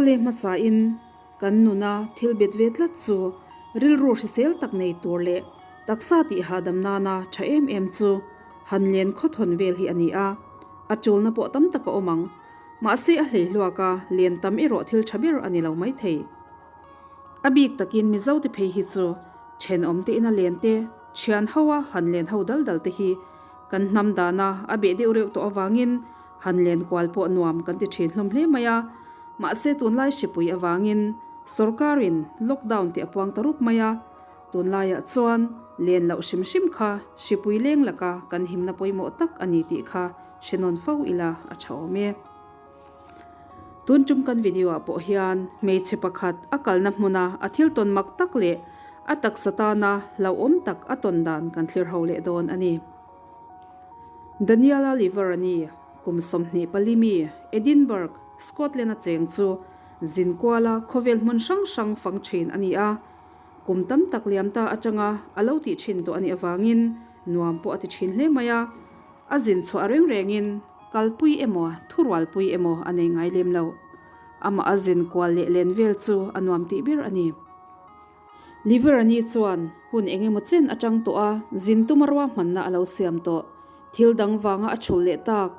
Awle hmasain kan nuna thil bet ve tlat chu rilru hrisel tak nei tur leh taksa tih hahdam nana tha em em chu han len khawthawn vel hi a ni a, a tulna pawh tam tak a awm ang. Mahse a hleihluak a, len tam erawh thil tha ber a ni lo maithei. A bik takin Mizo te phei hi chu thenawm te ina len te, thian ho a han len ho dal dal te hi kan hnam dana a beh deuh reuh tawh avangin han len kual pawh nuam kan ti thin hlawm hle mai a. Mahse tunlai hripui avangin sorkarin lockdown tih a puang ta rup mai a, tunlaiah chuan len loh hrim hrim kha hripui leng laka kan himna pawimawh tak a ni tih kha hre nawn fo ila a tha awm e. Tun tum kan video ah pawh hian hmeichhe pakhat a kalna hmuna a thil tawn mak tak leh a taksa tana hlauhawm tak a tawn dan kan thlir ho leh dawn a ni. Daniela Liverani, kum 24 mi, Edinburgh, Scotland a cheng chu zinkuala khawvel hmun hrang hrang fang thin a ni a. Kum tam tak liam ta atanga a lo tih thin tawh a nih avangin nuam pawh a ti thin hle mai a. A zin chhuah reng rengin kalpui emaw thurualpui emaw a nei ngai lem lo. Amah a zin kual leh len vel chu a nuam tih ber a ni. Liverani chuan hun eng emaw chen atang tawh a zin tuma ruahmanna a lo siam tawh. Thil dang vanga a chhul leh tak,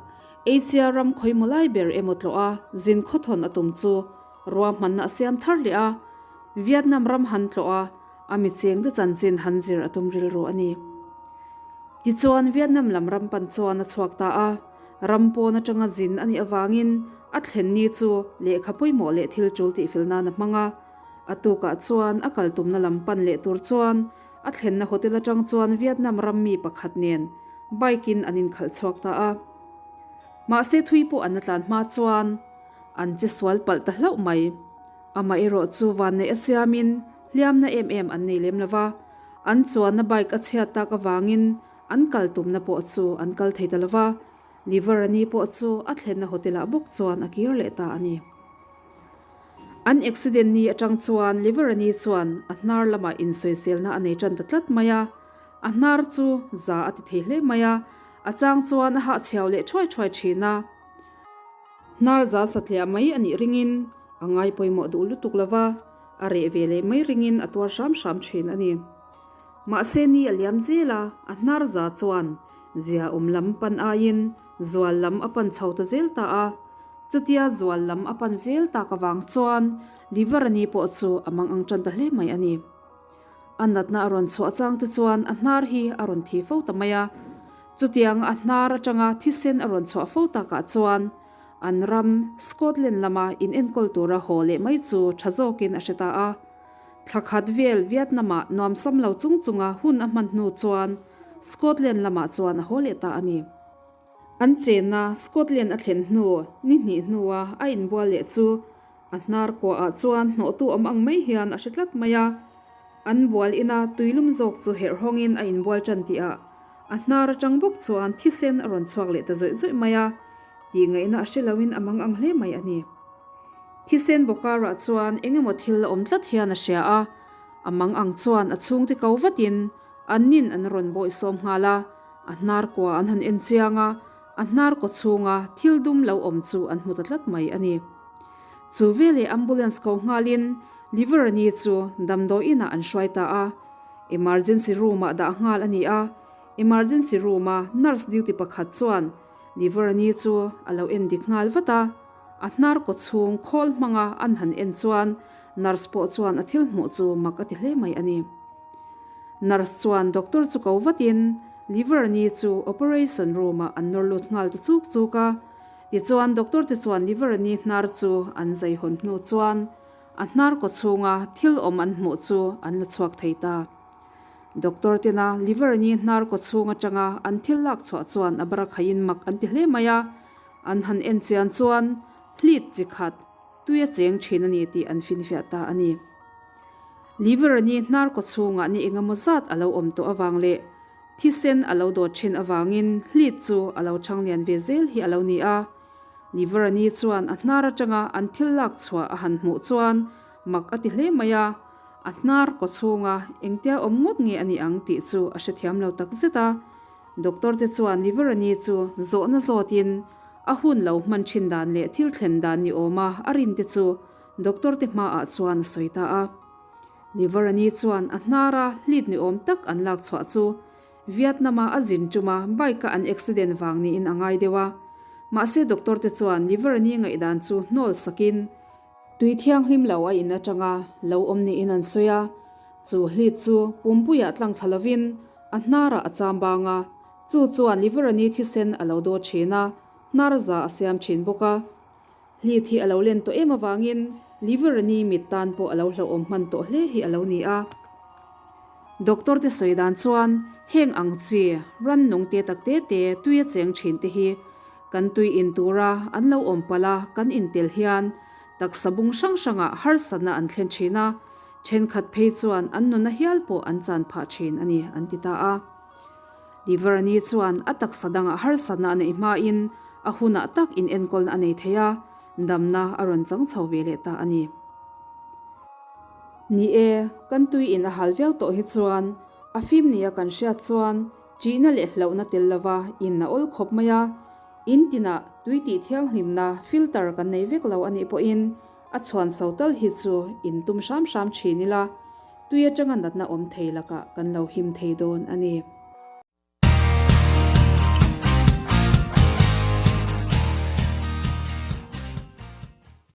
Asia ram khawimaw lai ber emaw tlawh a zin khawthawn a tum chu ruahmanna a siam thar leh a. Vietnam ram han tlawh a, a mi chengte chanchin han zir a tum rilru a ni. Tichuan, Vietnam lam ram pan chuan a chhuak ta a, ram pawn atanga zin a nih avangin a thlen ni chu lehkha pawimawh leh thil tul tihfil nan a hmang a. A tukah chuan a kal tumna lam pan leh tur chuan a thlenna hotel atang chuan Vietnam ram mi pakhat nen bike in an inkhalh chhuak ta a. Mahse thui pawh an la tlan hma chuan an che sual palh ta hlauh mai. Amaherawh chu vanneih a siamin hliamna em em an nei lem lo va, an chuanna bike a chhiat tak avangin an kal tumna pawh chu an kal thei ta lo va, Liverani pawh chu a thlenna hotel-ah bawk chuan a kir leh ta a ni. An accident ni atang chuan Liverani chuan a hnar lamah insawiselna a nei tan ta tlat mai a, a hnar chu za a ti thei hle mai a, a chang chuan a hahchhiau leh thuai thuai thin a. Hnar za satliah mai a nih ringin A ngai pawimawh duh lutuk lo va, a reh ve leh mai ringin a tuar hram hram thin a ni. Mahse ni a liam zel a, a hnar za chuan zia awm lam pan aiin zual lam a pan chho ta zel ta a. Chutia zual lam a pan zel tak avang chuan Liverani pawh chu a mang ang tan ta hle mai a ni. A natna a rawn chhuah chang te chuan a hnar hi a rawn thi fo ta mai a. Chutiang a hnar atanga thisen a rawn chhuah fo takah chuan An ram, Scotland lama in enkawl tura haw leh mai chu tha zawkin a hre ta a. Thla khat vel Vietnam-ah nuamsam lo chung chunga hun a hman hnu chuan Scotland lamah chuan a haw leh ta a ni. An chenna Scotland a thlen hnu ni hnih hnua a inbual leh chu a hnar kuaah chuan hnawhtu awm ang mai hian a hre tlat mai a. An bual ina tuilum zawk chu herh hawngin a inbual tan tihah a hnar atang bawk chuan thisen a rawn chhuak leh ta zawih zawih mai a. Tih ngaihna a hre loin a mang ang hle mai a ni. Thisen bawkarah chuan eng emaw thil la awm tlat hian a hria a, a mang ang chuan a chhungte ko vatin an nin an rawn bawihsawm nghal a, a hnar kua an han en chiang a, a hnar kaw chhunga thil dum lo awm chu an hmu ta tlat mai a ni. Chu veleh ambulance ko nghalin Liverani chu damdawiinah an hruai ta a, emergency room-ah dah nghal a ni a, emergency room-a nurse duty pakhat chuan Liverani chu a lo en dik nghal vat a, a hnar kaw chhung khawl hmanga an han en chuan nurse pawh chuan a thil hmuh chu mak a ti hle mai a ni. Nurse chuan doctor chu ko vatin Liverani chu operation room ah an nawr lut nghal ta chuk chuk a, tichuan doctor te chuan Liverani hnar chu an zai hawn hnu chuan a hnar kaw chhunga thil awm an hmuh chu an la chhuak thei ta. Doctor tena liver ni hnar kaw chhung atanga an thil lak chhuah chuan a bara khaiin mak an ti hle mai a, an han en chian chuan hlit chi khat tui a cheng thin a ni tih an finfiah ta a ni. Liver ni hnar kaw chhungah ni engemaw zat a lo awm tawh avang leh thisen a lo dawt thin avangin hlit chu a lo chang lian ve zel hi a lo ni a. Liver ni chuan a hnar atanga an thil lak chhuah a han hmuh chuan mak a ti hle mai a. A hnar kaw chhunga engtia awm ngawt nge a nih ang tih chu a hrethiam lo tak zet a. Doctor te chuan Liverani chu zawhna zawtin a hun lo hman thin dan leh thil thlen dan ni awma a rin te chu Doctor te hmaah chuan a sawi ta a. Liverani chuan a hnara hlit ni awm tak an lak chhuah chu Vietnam-a a zin ṭuma bike-a an accident vang niin a ngai deuh a. Mahse doctor te chuan Liverani ngaihdan chu hnawl sakin tui thianghlim lo a in aṭanga lo awm niin an sawi a. Chu hlit chu pumpuiah tlang thla lovin a hnarah a cham bang a, chu chuan Liverani thisen a lo daw ṭhin a, hnar za a siam ṭhin bawk a. Hlit hi a lo len tawh em avangin Liverani mit tan pawh a lo hlauhawm hman tawh hle hi a lo ni a. Doctor te sawi dan chuan heng ang chi rannung te tak te te tui a cheng thin te hi kan tui in tura an lo awm palh a kan intel hian taksa bung hrang hrangah harsatna an thlen thin a, thenkhat phei chuan an nuna hial pawh an chan phah thin a ni an ti ta a. Liverani chuan a taksa dangah harsatna a neih hmain a hunah tak inenkawlna a nei thei a, damna a rawn chang chho ve leh ta a ni. Ni e, kan tui in a hal viau tawh hi chuan a fim nia kan hriat chuan ṭihna leh hlauhna tel lova in a awl khawp mai a, in tinah tui tih thianghlimna filter kan nei vek lo a nih pawhin a chhuan so tal hi chu in tum hram hram ṭhin ila, tui aṭanga natna awm thei lakah kan lo him thei dawn a ni.